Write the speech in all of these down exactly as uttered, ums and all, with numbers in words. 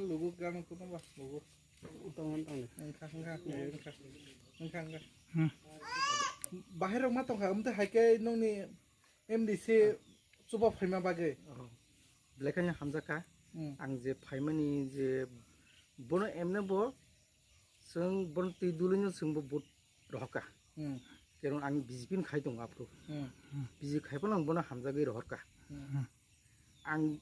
Lugu gana kuno ba, lugu. Tong, tong. Wngkha, wngkha, wngkha, wngkha, wngkha. Hmm. Bahai rok ma tongkha, amte hai khe nongni M D C chuba phaima bagwi. Oh. Belai kheno hamjakha. Hmm. Ang je phaimani je bono emne bo chwng bono twi dulino chwng bo vote rohorkha. Hmm. Karon ang B J P ni khai tongo aphuru. Hmm. B J P khai phano ang bono hamjagwi rohorkha. Hmm. Ang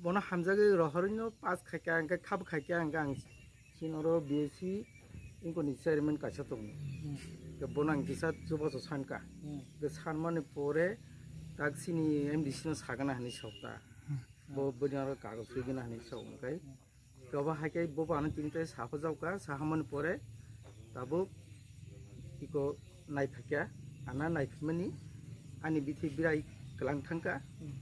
bono hamjagwi rohorino pass khaikha, hwnkhe khabo khaikha, hwnkhe ang chini oro B S C wngkoni chairman kaisa tongo. Hmm. Hwnkhe bono ang kisa chubachu sankha. Hmm. Hwnkhe sanmani pore tak chini M D C no sagana hinwi sokta. Hmm. Bo bini oro kagoj swigana hinwi sok, hwnkhe. Hmm. Khe obo hai khe bo bo ano tini tai saha jokha, sahamani pore tabuk iko naiphakya, ana naiphaimani ani bithi birai kwlang thangkha. Hmm.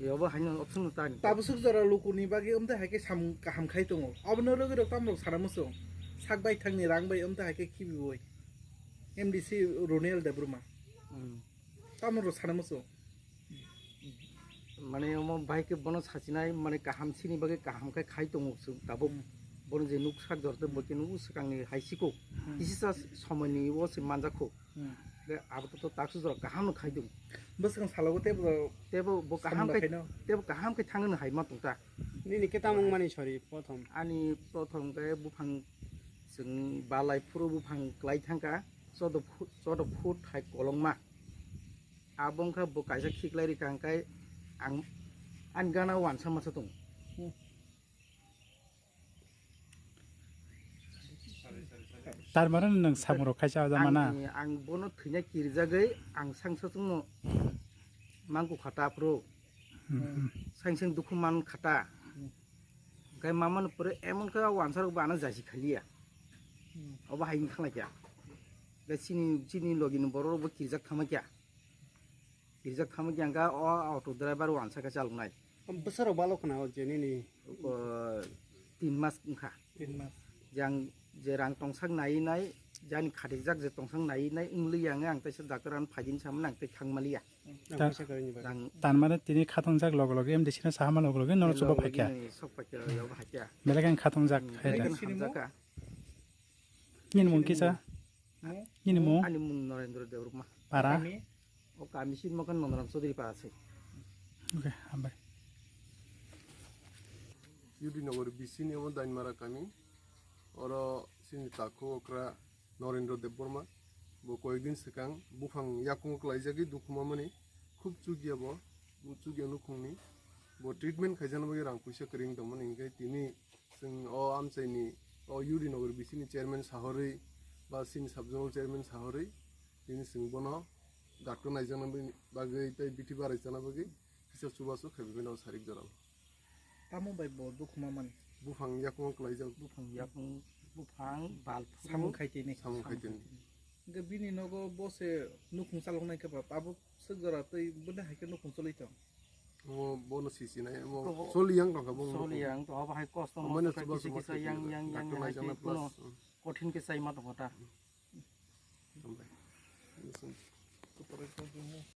E obo haino option no tani. Tabuk swk jora lukuni bagwi amte hai khe samung kaham khai tongo. Obono rwgwi rok tamo rok sana muchung. Sak bai thangni rang bai amte hai khe khibiui. M D C Ronel Debbarma. Hmm. Tamo rok sana muchung. Mane omo bahai khe bono sachinai, mane kaham chini bagwi kaham khe khai tongo chwng tabuk. Hmm. Bono je nuk sak jor tei bo khe nuk swkangni hai siko. Hmm. Kisa somoini o se manjakho. Hmm. Tei abo to, to taksu jora kaham no khai tongo. Bwskang salogo tei bo Tei bo, bo kaham samung khe, khaino. Tei bo kaham khe thangno hai ma tongta. Nini khe tamung mani sori prothom? Ani prothom khe buphang chwng balai phuru buphang klai thangkha, chodo phut, chodo phut hai kolongma. Abo wngkha bo kaisa khiklai rikha, hwnkhe ang ani gana wansa masa tongo. Hmm. Tar mane nwng samung rok khaisa o jama na? Ang, ang bono thwina kirijagwi ang sangsa chwngno mangkukha ta phuru. Hmm, hmm. Sangsang dukhu man khata. Hmm. Hwnkhe mamani pore emon khe o ansarok bo ano jasi khaliya. Hmm. Obo hai wngkha kya. Hwnkhe chini, chini logini borok rok bo kirijak thangma kya. Kirijak thangma kya hwnkhe o auto driver o ansa khe chaloknai. Bwsarok balo khna o je nini? O, tin mas wngkha. Tin mas. Jang je rang tongsak nai nai, jani khatikjak je tongsak nai nai, wngli yang ang teisa doctor ano phaidin samani ang tei thangmaliya. Hmm. Ang Ta-, kaisa karini bagwi. Jang Tanmane tini khatongjak logo logo M D C no sahama logo logo nono Logo chuba logo phaikha. Nini sok phaikha, yago phaikha. Belai khe ang khatongjak Hmm, hai belai da. Khe hamjakha. Nini mung kisa? Hmm? Nini mung? Ani mung Norendra Debbarma. Para? Kami? O kami sin mokan Nondoram Chaudhary para se. Okay, hambai. U D Nagar B C ni omo Dainmara kami. Oro sini takhu okra Norendra Debbarma. Bo koyekdin swkang buphang yakung klaijagwi dukhuma mani. Khub chukya bo, chukya nukhungni. Bo treatment khaijana bagwi rang puisa kwrwng tongmani, hwnkhe tini chwng o amchaini, o U D Nagar B C ni chairman sahorwi ba sini sub zonal chairman sahorwi tini chwng bono doctor naijakna bagwi tei bithi barai chana bagwi kisa chubachu khe bebeno sarik jorao. Tamo bai bo dukhuma mani? Buphang yakung klaijak. Buphang yakung, buphang bal phuru. Samung khai tini. Samung khai tini. Hwnkhe bini nogo bo se nukhung chaloknai khe ba tabuk swk jora tei bini hai khe nukhung choli tong. Omo bono sisinai, omo To- choli yang tongkha bo. Choli yang to, abo hai kosto Omo mosto no kisa chubachu kisa ma yang, yang, yang, doctor yang hai naijakna tei plus, bono hmm. Kothin khe chai ma tongkha ta. Hambai.